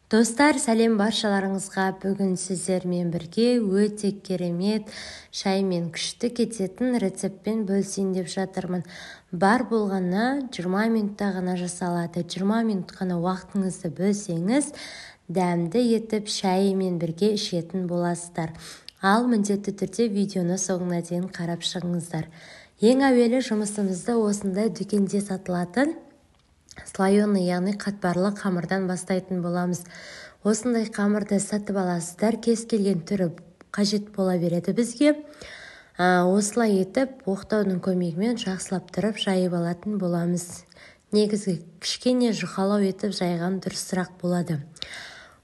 Достар, сәлем баршаларыңызға. Бүгін сіздермен бірге өте керемет шаймен күшті кететін рецептпен бөлісейін деп жатырмын. Бар болғаны 20 минутта ғана жасалады. 20 минут қана уақытыңызды бөлсеңіз, дәмді етіп шаймен бірге ішетін боласыздар. Ал міндетті түрде видеоны соңына дейін қарап шығыңыздар. Ең әуелі жұмысымызды осындай дүкенде сатылатын слоеный, яғни қатпарлы қамырдан бастайтын боламыз. Осындай қамырды сатып аласыздар, кез келген түрі қажет бола береді бізге. Осылай етіп оқтаудың көмегімен жақсылап тұрып жайып алатын боламыз. Негізгі кішкене жұқалау етіп жайған дұрысырақ болады.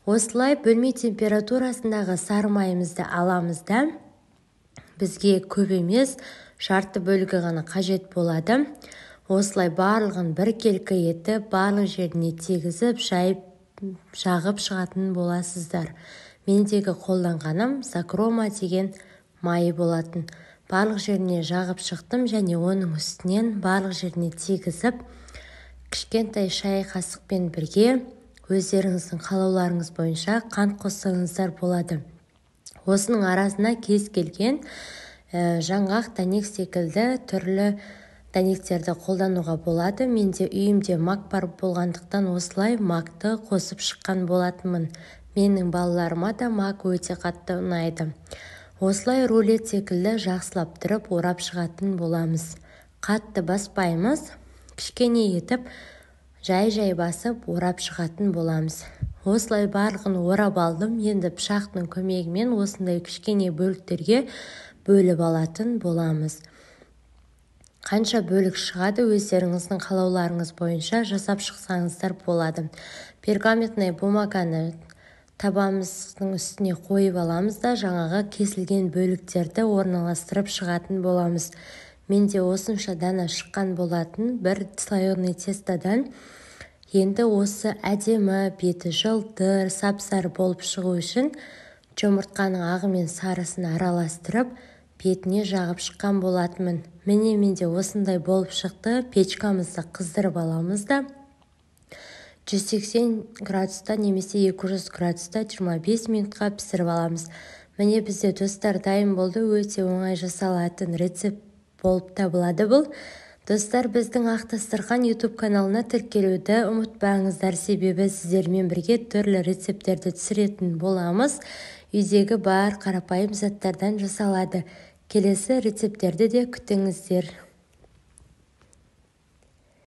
Осылай бөлме температурасындағы сары майымызды аламыз да, бізге көп емес, жарты бөлігі ғана қажет болады. Осылай барлығын біркелкі етіп, барлық жеріне тегізіп, жайып, жағып шығатын боласыздар. Мендегі қолданғаным Закрома деген майы болатын. Барлық жеріне жағып шықтым және оның үстінен барлық жеріне тегізіп, кішкентай шай қасықпен бірге өздеріңіздің қалауларыңыз бойынша қант қоссаңыздар болады. Осының арасына кез келген жаңғақ, дәнек секілді түрлі дәнектерді қолдануға болады. Менде үйімде мак бар болғандықтан осылай макты қосып шыққан болатынмын. Менің балаларыма да мак өте қатты ұнайды. Осылай рулет секілді жақсылап тұрып орап шығатын боламыз. Қатты баспаймыз, кішкене етіп жай-жай басып орап шығатын боламыз. Осылай барлығын орап алдым. Енді пышақтың көмегімен осындай кішкене бөліктерге бөліп алатын боламыз. Қанша бөлік шығады, өздеріңіздің қалауларыңыз бойынша жасап шықсаңыздар болады. Пергаментный бумаганы табамыздың үстіне қойып аламыз да, жаңағы кесілген бөліктерді орналастырып шығатын боламыз. Менде осынша дана шыққан болатын бір слоеный тестодан. Енді осы әдемі беті жылтыр, сап-сары болып шығу үшін жұмыртқаның ағы мен сарысын араластырып, бетіне жағып шыққан болатынмын. Міне, менде осындай болып шықты. Печкамызды қыздырып аламыз да, 180 градуста немесе 200 градуста 25 минутқа пісіріп аламыз. Міне, бізде, достар, дайын болды. Өте оңай жасалатын рецепт болып табылады бұл. Достар, біздің Ақ дастархан YouTube каналына тіркелуді ұмытпаңыздар, себебі сіздермен бірге түрлі рецепттерді түсіретін боламыз. Үйдегі бар қарапайым заттардан жасалады. Келесі рецепттерді де күтіңіздер.